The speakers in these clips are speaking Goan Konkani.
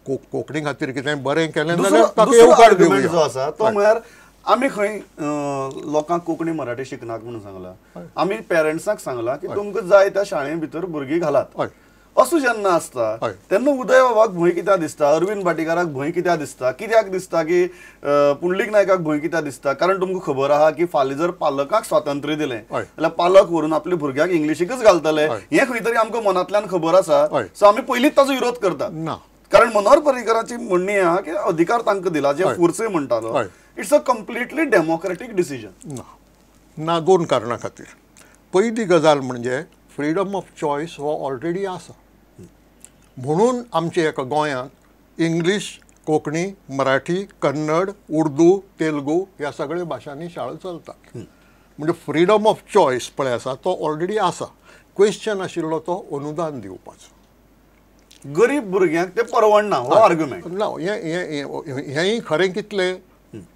कोंकणी खातीर कितें बरें केलें जाल्यार ताका येवकार दिवया. जो आसा तो म्हळ्यार आमी खंय लोकांक कोंकणी मराठी शिकनाक म्हणून सांगला, आमी पेरंट्सांक सांगला की तुमकां जाय त्या शाळे भितर भुरगीं घालात. असो जेन्ना आसता तेन्ना उदय बाबाक भंय कित्याक दिसता, अरविंद भाटीकाराक भंय कित्याक दिसता, कित्याक दिसता की पुंडलीक नायकाक भंय कित्याक दिसता? कारण तुमकां खबर आहा की फाल्यां जर पालकांक स्वातंत्र्य दिलें जाल्यार पालक व्हरून आपल्या भुरग्यांक इंग्लिशीकच घालतले, हें खंय तरी आमकां मनांतल्यान खबर आसा. सो आमी पयलींच ताचो विरोध करतात ना, कारण मनोहर पर्रीकराची म्हणणी आहा की अधिकार तांकां दिला, जे फुर्से म्हणटालो, it's a completely democratic decision. ना ना, दोन कारणां खातीर. पयली गजाल म्हणजे फ्रीडम ऑफ चॉयस हो ऑलरेडी आसा, म्हणून आमच्या एका गोंयांत इंग्लीश, कोंकणी, मराठी, कन्नड, उर्दू, तेलुगू ह्या सगळ्या भाशांनी शाळा चलतात. म्हणजे फ्रीडम ऑफ चॉयस पळय आसा तो ऑलरेडी आसा. क्वेश्चन आशिल्लो तो अनुदान दिवपाचो. गरीब भुरग्यांक ते परवडना हो आर्ग्युमेंट ना. हेंय खरें कितलें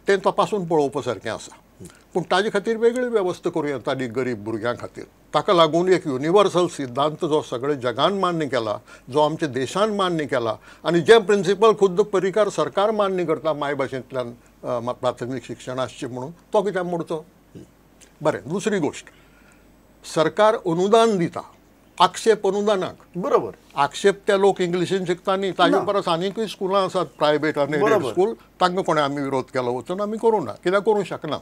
तें तपासून पळोवपा सारकें आसा, पूण ताजे खातीर वेगळी वेवस्था करूं येता ती गरीब भुरग्यां खातीर. ताका लागून एक युनिवर्सल सिद्धांत जो सगळे जगान मान्य केला, जो आमच्या देशान मान्य केला आनी जे प्रिंसिपल खुद्द पर्रीकार सरकार मान्य करता मायभाशेंतल्यान प्राथमीक शिक्षण आसचें म्हणून, तो कित्याक मोडचो? बरें, दुसरी गोश्ट, सरकार अनुदान दिता, आक्षेप अनुदानाक. बरोबर, आक्षेप ते लोक इंग्लिशीन शिकता न्ही, ताजे परस आनीकूय स्कुलां आसात प्रायवेट आनी एडेड स्कूल, तांकां कोणें आमी विरोध केलो वचून आमी करूं ना, कित्याक करूंक शकना.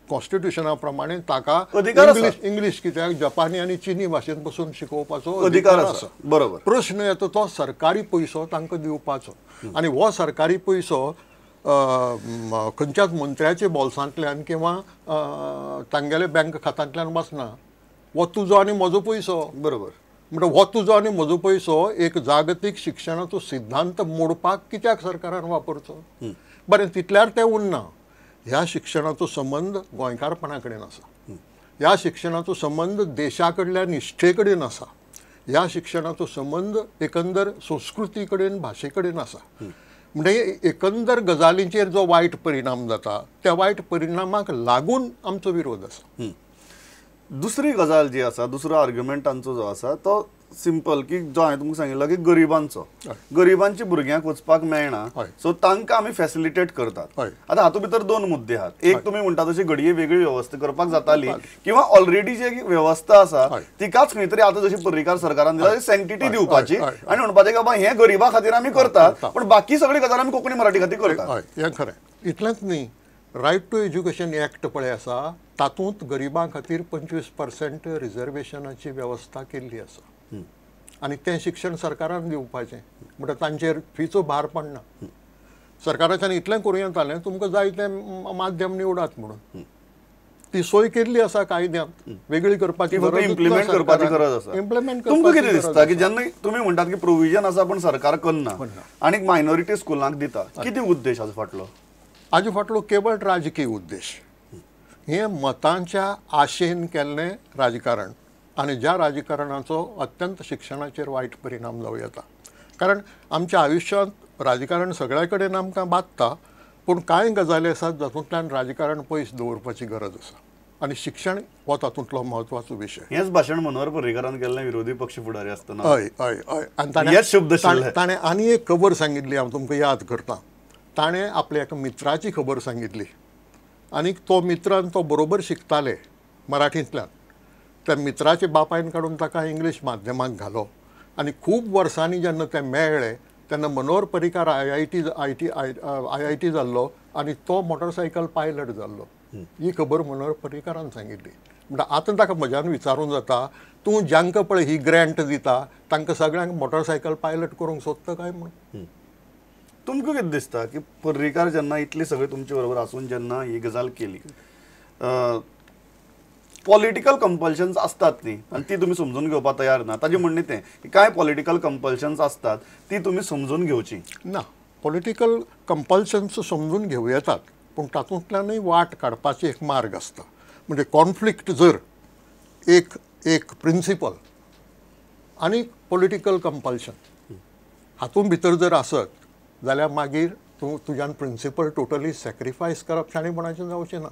कॉन्स्टिट्युशना प्रमाणे ताका इंग्लिश कित्याक जपानी आनी चिनी भाशेन पसून शिकोवपाचो अधिकार आसा. बरोबर, प्रश्न येता तो सरकारी पयसो तांकां दिवपाचो, आनी हो सरकारी पयसो खंयच्याच मंत्र्याच्या बोल्सांतल्यान किंवा तांगेल्या बँक खात्यांतल्यान वचना. हो तुजो आनी म्हजो पयसो. बरोबर, म्हणटा हो तुजो आनी म्हजो पयसो एक जागतीक शिक्षणाचो सिद्धांत मोडपाक कित्याक सरकारान वापरचो? बरें, तितल्यार तें उरना. ह्या शिक्षणाचो संबंद गोंयकारपणा कडेन आसा, ह्या शिक्षणाचो संबंद देशा कडल्या निश्ठे कडेन आसा, ह्या शिक्षणाचो संबंद एकंदर संस्कृती कडेन, भाशे कडेन आसा. म्हणजे एकंदर गजालींचेर जो वायट परिणाम जाता त्या वायट परिणामाक लागून आमचो विरोध आसा. दुसरी गजाल जी आसा, दुसरो आर्ग्युमेंट तांचो जो आसा तो सिंपल की जो हांवें तुमकां सांगिल्लो की गरिबांचो, गरिबांच्या भुरग्यांक वचपाक मेळना, सो तांकां आमी फॅसिलिटेट करतात. आतां हातूंत भितर दोन मुद्दे आहात. एक, तुमी म्हणटा तशी घडये वेगळी वेवस्था करपाक जाताली, किंवा ऑलरेडी जी वेवस्था आसा तिकाच खंय तरी आतां जशी पर्रीकार सरकारान दिला सँक्टिटी दिवपाची आनी म्हणपाचें की बाबा हें गरिबा खातीर आमी करतात, पण बाकी सगळी गजाल आमी कोंकणी मराठी खातीर करतात. हें खरें. इतलेंच न्ही, रायट टू एज्युकेशन एक्ट पळय आसा तातूंत गरिबां खातीर 25% रिजर्वेशनाची वेवस्था केल्ली आसा आनी तें शिक्षण सरकारान दिवपाचें, म्हणटा तांचेर फीचो भार पडना. सरकाराच्यान इतलें करूं येतालें, तुमकां जाय तें माध्यम निवडात म्हणून ती सोय केल्ली आसा कायद्यांत, वेगळी करपाची इम्प्लिमेंट करपाची गरज आसा. इम्प्लिमेंट तुमकां कितें दिसता की जेन्ना तुमी म्हणटात की प्रोविजन आसा पण सरकार करना आनी मायनॉरिटी स्कुलांक दिता, कितें उद्देश हाजो फाटलो? हाजे फाटलो केवळ राजकीय उद्देश. हें मतांच्या आशेन केल्लें राजकारण आनी ज्या राजकारणाचो अत्यंत शिक्षणाचेर वायट परिणाम जावं येता. कारण आमच्या आयुश्यांत राजकारण सगळ्या कडेन आमकां बादता, पूण कांय गजाली आसात जातूंतल्यान राजकारण पयस दवरपाची गरज आसा आनी शिक्षण हो तातूंतलो म्हत्वाचो विशय. हेंच भाशण मनोहर पर्रीकारान केल्लें विरोधी पक्ष फुडारी आसतना. हय हय हय. आनी ताणें आनी एक खबर सांगिल्ली, हांव तुमकां याद करता. ताणें आपल्या एका मित्राची खबर सांगिल्ली आनी तो मित्रान तो बरोबर शिकताले मराठींतल्यान, त्या मित्राच्या बापायन काडून ताका इंग्लीश माध्यमाक घालो आनी खूब वर्सांनी जेन्ना ते मेळ्ळे तेन्ना Manohar Parrikar I I T जाल्लो आनी तो मोटरसायकल पायलट जाल्लो. ही खबर मनोहर पर्रीकारान सांगिल्ली. म्हणटा आतां ताका म्हज्यान विचारूंक जाता, तूं जांकां पळय ही ग्रँट दिता तांकां सगळ्यांक मोटरसायकल पायलट करूंक सोदता काय म्हणून? तुमकां कितें दिसता की पर्रीकार जेन्ना इतली सगळी तुमचे बरोबर आसून जेन्ना ही गजाल केली, पॉलिटिकल कंपल्शन्स आसतात न्ही, आनी ती तुमी समजून घेवपाक तयार ना? ताजें म्हणणें तें की कांय पॉलिटिकल कंपल्शन्स आसतात ती तुमी समजून घेवची ना. पॉलिटिकल कंपल्शन्स समजून घेवं येतात, पूण तातूंतल्यानूय वाट काडपाची एक मार्ग आसता. म्हणजे कॉन्फ्लिक्ट जर एक एक प्रिंसिपल आनी पॉलिटिकल कंपल्शन हातूंत भितर जर आसत जाल्यार मागीर तूं तुज्यान प्रिंसिपल टोटली सॅक्रिफायस करप शाणेपणाचें जावचें ना.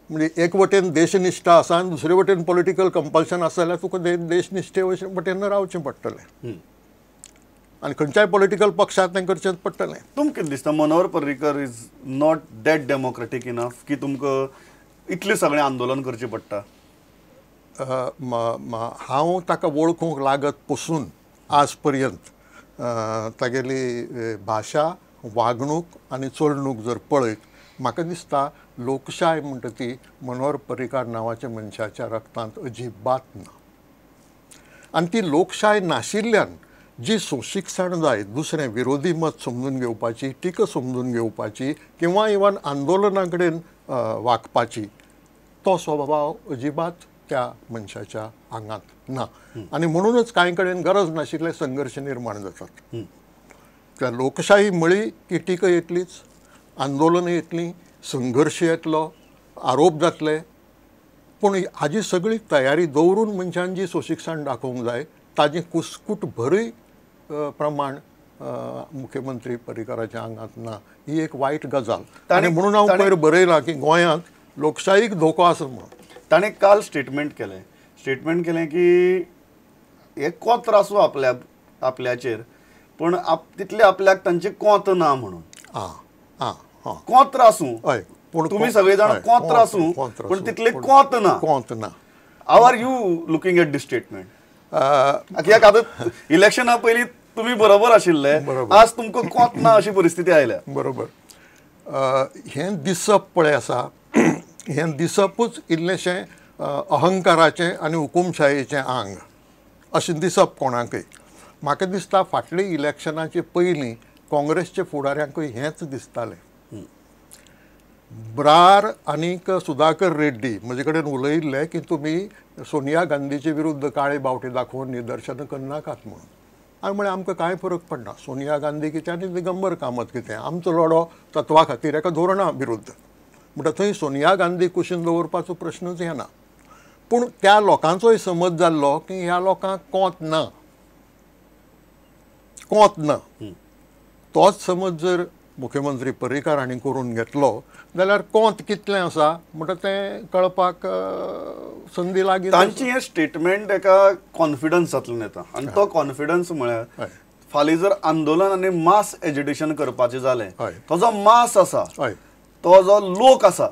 म्हणजे एक वटेन देशनिश्ठा आसा आनी दुसरे वटेन पॉलिटिकल कंपल्शन आसा जाल्यार तुका देशनिश्ठे वटेन रावचें पडटलें. आनी खंयच्याय पॉलिटिकल पक्षाक तें करचेंच पडटलें. तुमकां कितें दिसता Manohar Parrikar is not that democratic enough की तुमकां इतलें सगळें आंदोलन करचें पडटा? हांव ताका वळखूंक लागत पसून आज पर्यंत तागेली भाशा, वागणूक आनी चलणूक जर पळयत म्हाका दिसता लोकशाय म्हणटा ती मनोहर पर्रीकार नांवाच्या मनशाच्या रक्तांत अजिबात ना. आनी ती लोकशाय नाशिल्ल्यान जी सोंशीकसाण जाय, दुसरें विरोधी मत समजून घेवपाची, टिका समजून घेवपाची किंवा इवन आंदोलना कडेन वागपाची, तो स्वभाव अजिबात त्या मनशाच्या आंगांत ना. आनी म्हणूनच कांय कडेन गरज नाशिल्ले संघर्श निर्माण जातात. त्या लोकशाही म्हळी की टिका येतलीच, आंदोलनां येतलीं, संघर्श येतलो, आरोप जातले, पूण हाजी सगळी तयारी दवरून मनशान जी सोंशीकसाण दाखोवंक जाय ताजी कुस्कूट भरूय प्रमाण मुख्यमंत्री पर्रीकाराच्या आंगांत ना. ही एक वायट गजाल. आनी म्हणून हांव पयर बरयलां की गोंयांत लोकशाहीक धोको आसा म्हणून. ताणें काल स्टेटमेंट केलें, स्टेटमेंट केलें की हे कोंत आसूं आपल्या आपल्याचेर, पूण तितले आपल्याक तांचे कोंत ना म्हणून. आं आं आं कोंत आसूं, हय, पूण तुमी सगळे जाण कोंत आसूं पूण तितले कोंत ना. कोंत ना. How are you looking at this statement? कित्याक आतां इलेक्शना पयलीं तुमी बरोबर आशिल्ले, आज तुमकां कोंत ना अशी परिस्थिती आयल्या. बरोबर. हें दिसप पळय आसा, हें दिसपूच इल्लेंशें अहंकाराचें आनी हुकुमशायेचें आंग अशें दिसप कोणाकय. म्हाका दिसता फाटली इलेक्शनाचे पयलीं काँग्रेसच्या फुडाऱ्यांकूय हेंच दिसतालें. ब्रार आनीक सुधाकर रेड्डी म्हजे कडेन उलयिल्ले की तुमी सोनिया गांधीचे विरुद्ध काळे बावटे दाखोवन निदर्शनां करनाकात म्हणून. हांवें म्हळें आमकां कांय फरक पडना, सोनिया गांधी कितें आनी दिगंबर कामत कितें, आमचो लढो तत्वा खातीर एका धोरणा विरुद्ध, म्हणटा थंय सोनिया गांधी कुशीन दवरपाचो प्रश्नूच येना. पूण त्या लोकांचोय समज जाल्लो की ह्या लोकांक कोंत ना, कोंत ना. तोच समज जर मुख्यमंत्री पर्रीकार हांणी करून घेतलो जाल्यार कोंत कितलें आसा म्हणटा तें कळपाक संदी लागीं. तांची हें स्टेटमेंट एका कॉन्फिडन्सांतल्यान येता आनी तो कॉन्फिडन्स म्हळ्यार फाल्यां जर आंदोलन आनी मास एजिटेशन करपाचें जालें, तो जो मास आसा, तो जो लोक आसा,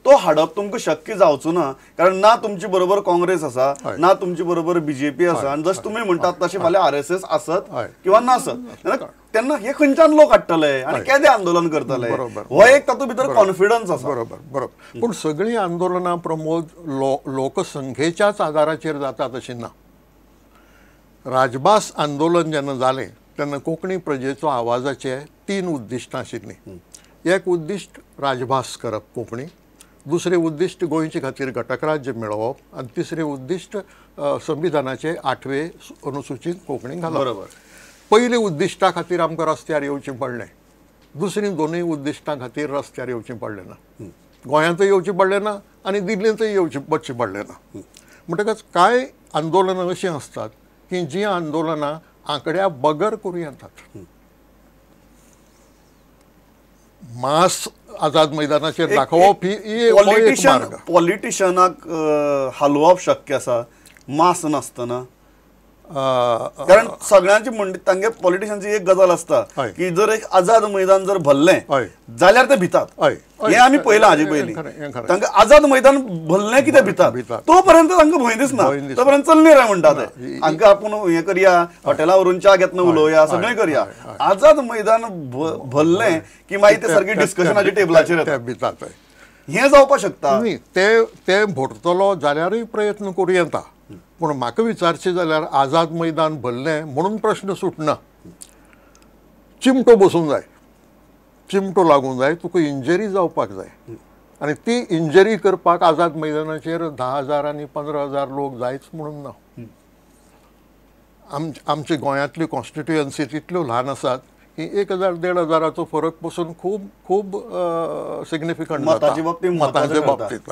तो हाडप तुमकां शक्य जावचो ना, कारण ना तुमचे बरोबर काँग्रेस आसा, ना तुमचे बरोबर बीजेपी आसा, आनी जशें तुमी म्हणटात तशें फाल्यां आरएसएस आसत किंवा नासत, तेन्ना हे खंयच्यान लोक हाडटले आनी केदें आंदोलन करतले, हो एक तातूंत भितर कॉन्फिडन्स आसा. बरोबर बरोबर. पूण सगळीं आंदोलनां प्रमोद लोकसंख्येच्याच आदाराचेर जातात अशें ना. राजभास आंदोलन जेन्ना जालें तेन्ना कोंकणी प्रजेचो आवाजाचे 3 उद्दिश्टां आशिल्लीं. एक उद्दिश्ट राजभास करप कोंकणी, दुसरें उद्दिश्ट गोंयचे खातीर घटक राज्य मेळोवप, आनी तिसरें उद्दिश्ट संविधानाचे 8वे अनुसुचीत कोंकणी घालप. बरोबर. पयले उद्दिश्टा खातीर आमकां रस्त्यार येवचें पडलें, दुसरीं दोनूय उद्दिश्टां खातीर रस्त्यार येवचें पडलें ना, गोंयांतूय येवचें पडलें ना आनी दिल्लींतूय येवचें वचचें पडलें ना. म्हणटकच कांय आंदोलनां अशीं आसतात की जीं आंदोलनां आंकड्या बगर करूं येतात. मास आझाद मैदानाचेर दाखोवप ही पॉलिटिशनाक हालोवप शक्य आसा मास नासतना, कारण सगळ्यांची म्हणटा तांगे पॉलिटिशनची एक गजाल आसता की जर एक आझाद मैदान जर भरलें जाल्यार ते भितात. हें आमी पळयलां हाजे पयलीं, तांकां आझाद मैदान भरलें की ते भितात, तो पर्यंत तांकां भंय दिसना, तो पर्यंत चलनी रे म्हणटा ते, हांकां आपूण हें करया, हॉटेला व्हरून च्या घेतना उलोवया, सगळें करया. आझाद मैदान भरलें की मागीर ते सारकें डिस्कशनाच्या टेबलाचेर येता, भितात. हें जावपाक शकता. न्ही, ते भरतलो जाल्यारूय प्रयत्न करूं येता, पूण म्हाका विचारचें जाल्यार आझाद मैदान भरलें म्हणून प्रश्न सुटना. चिमटो बसूंक जाय, चिमटो लागूंक जाय, तुका इंजरी जावपाक जाय, आनी ती इंजरी करपाक आझाद मैदानाचेर 10,000 आनी 15,000 लोक जायच म्हणून ना. आमच्या गोंयांतल्यो कॉन्स्टिट्युयन्सी तितल्यो ल्हान आसात की 1,000 1,500 फरक पसून खूब खूब सिग्निफिकंट जाता मतांचे बाबतींत.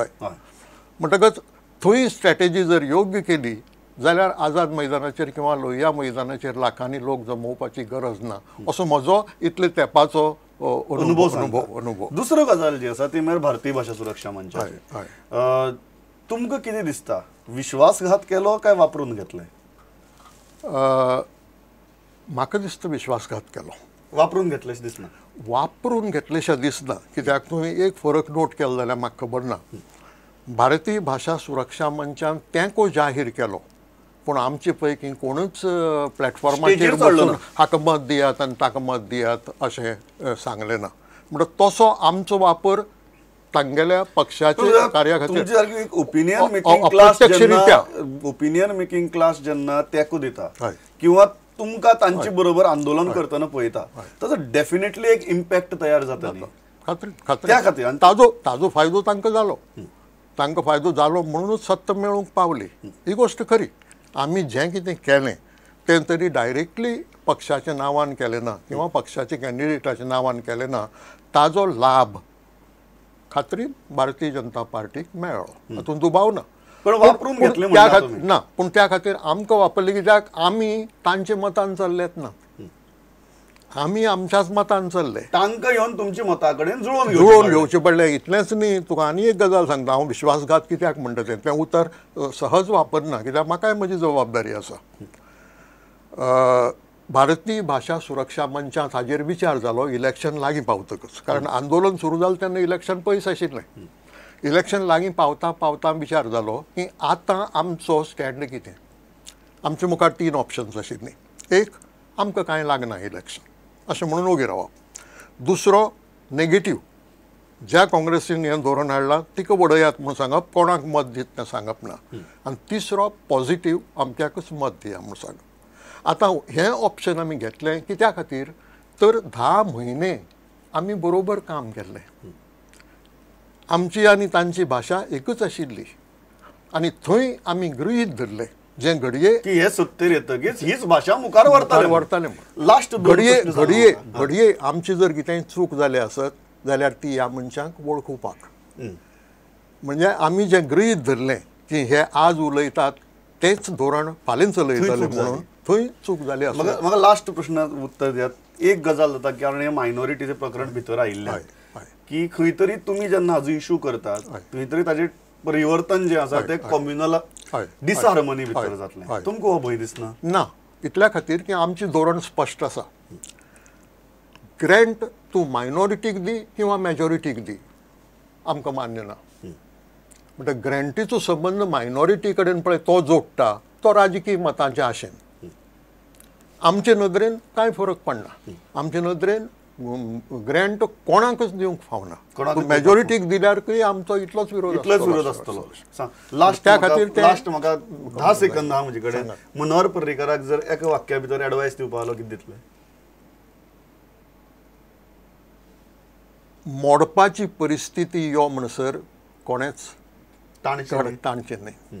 म्हणटकच थंय स्ट्रॅटेजी जर योग्य केली जाल्यार आझाद मैदानाचेर किंवा लोहिया मैदानाचेर लाखांनी लोक जमोवपाची गरज ना, असो म्हजो इतले तेंपाचो अनुभव अनुभव. दुसरो गजाल जी आसा ती म्हळ्यार भारतीय भाशा सुरक्षा मंचाची. तुमकां कितें दिसता, विश्वासघात केलो काय वापरून घेतलें? म्हाका दिसता विश्वासघात केलो. वापरून घेतलेशें दिसना? वापरून घेतलेशें दिसना, कित्याक तुवें एक फरक नोट केलो जाल्यार म्हाका खबर ना. भारतीय भाशा सुरक्षा मंचान तेंको जाहीर केलो, पूण आमचे पैकी कोणूच प्लॅटफॉर्माचेर बसून हाका मत दियात आनी ताका मत दियात अशें सांगलें ना. म्हणटा तसो आमचो वापर तांगेल्या पक्षाच्या कार्या खातीर opinion making class, opinion making class जेन्ना तेंको दिता किंवा तुमकां तांचे बरोबर आंदोलन करतना पळयता, ताचो डेफिनेटली एक इम्पॅक्ट तयार जाता. खात्री खात्री त्या खातीर ताजो ताजो फायदो तांकां जालो, तांकां फायदो जालो म्हणूनच सत्ता मेळूंक पावली. ही गोश्ट खरी. आमी जें कितें केलें तें तरी डायरेक्टली पक्षाच्या नांवान केलें ना किंवा पक्षाच्या कॅन्डिडेटाच्या नांवान केलें ना, ताजो लाभ खात्रीन भारतीय जनता पार्टीक मेळ्ळो, हातूंत दुबाव ना. पण वापरून घेतले ना, पूण त्या खातीर आमकां वापरले कित्याक आमी तांच्या मतान चल्लेत ना, आमी आमच्याच मतान चल्ले. तांकां येवन तुमच्या मता कडेन जुळोवन घेवचें पडलें. इतलेंच न्ही, तुका आनी एक गजाल सांगता हांव, विश्वासघात कित्याक म्हणटा तें, तें उतर सहज वापरना कित्याक म्हाकाय म्हजी जबाबदारी आसा. भारतीय भाशा सुरक्षा मंचांत हाजेर विचार जालो इलेक्शन लागीं पावतकच, कारण आंदोलन सुरू जालें तेन्ना इलेक्शन पयस आशिल्लें. इलेक्शन लागीं पावता पावता विचार जालो की आतां आमचो स्टँड कितें. आमचे मुखार 3 ऑप्शन्स आशिल्लीं. एक, आमकां कांय लागना इलेक्शन अशें म्हणून ओगी रावप. दुसरो, नेगेटीव, ज्या काँग्रेसीन हें धोरण हाडलां तिका वडयात म्हूण सांगप, कोणाक मत दीत तें सांगप ना. आनी तिसरो, पॉझिटीव, अमक्याकूच मत दिया म्हूण सांगप. आतां हें ऑप्शन आमी घेतलें कित्या खातीर, तर 10 म्हयने आमी बरोबर काम केल्लें, आमची आनी तांची भाशा एकूच आशिल्ली आनी थंय आमी गृहीत धरलें जें घडये की हे सत्तेर येतकीच हीच भाशा मुखार व्हरताले. लास्ट घडये घडये घडये आमची जर कितेंय चूक जाली आसत जाल्यार ती ह्या मनशांक वळखुपाक, म्हणजे आमी जें गृहीत धरलें की हे आज उलयतात तेच धोरण फाल्यां चलयतले म्हणून थंय चूक जाली आसत. म्हाका लास्ट प्रश्नाक उत्तर दियात. एक गजाल जाता कारण हे मायनॉरिटीचें प्रकरण भितर आयिल्लें की खंय तरी तुमी जेन्ना हाजो इशू करतात खंय तरी ताजें परिवर्तन जें आसा तें कम्युनल डिसहार्मनी भितर जातलें, तुमकां हो भंय दिसना? ना, इतल्या खातीर की आमचें धोरण स्पश्ट आसा. ग्रँट तूं मायनॉरिटीक दी किंवा मॅजॉरिटीक दी आमकां मान्य ना. म्हणटा ग्रँटीचो संबंद मायनॉरिटी कडेन पळय तो जोडटा तो राजकीय मतांचे आशेन. आमचे नदरेन कांय फरक पडना. आमचे नदरेन ग्रँट कोणाकच दिवंक फावना, मॅजॉरिटीक दिल्यारकूय आमचो इतलोच विरोध आसतलो. लास्ट त्या खातीर लास्ट म्हाका 10 सेकंद आहा म्हजे कडेन. मनोहर पर्रीकाराक जर एका वाक्या भितर एडवायस दिवपा जालो कितें दितले? मोडपाची परिस्थिती यो म्हणसर कोणेच ताणचें न्हय.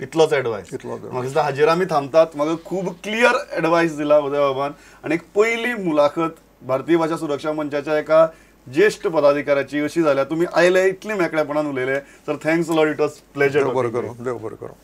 इतलोच एडवायस. म्हाका दिसता हाजेर आमी थांबतात. म्हाका खूब क्लियर एडवायस दिला उदय बाबान आनी एक पयली मुलाखत भारतीय भाशा सुरक्षा मंचाच्या एका ज्येश्ठ पदाधिकाऱ्याची अशी जाल्या. तुमी आयले, इतले मेकळेपणान उलयले. Sir, thanks a lot, it was pleasure. देव बरें करूं, देव बरें करूं.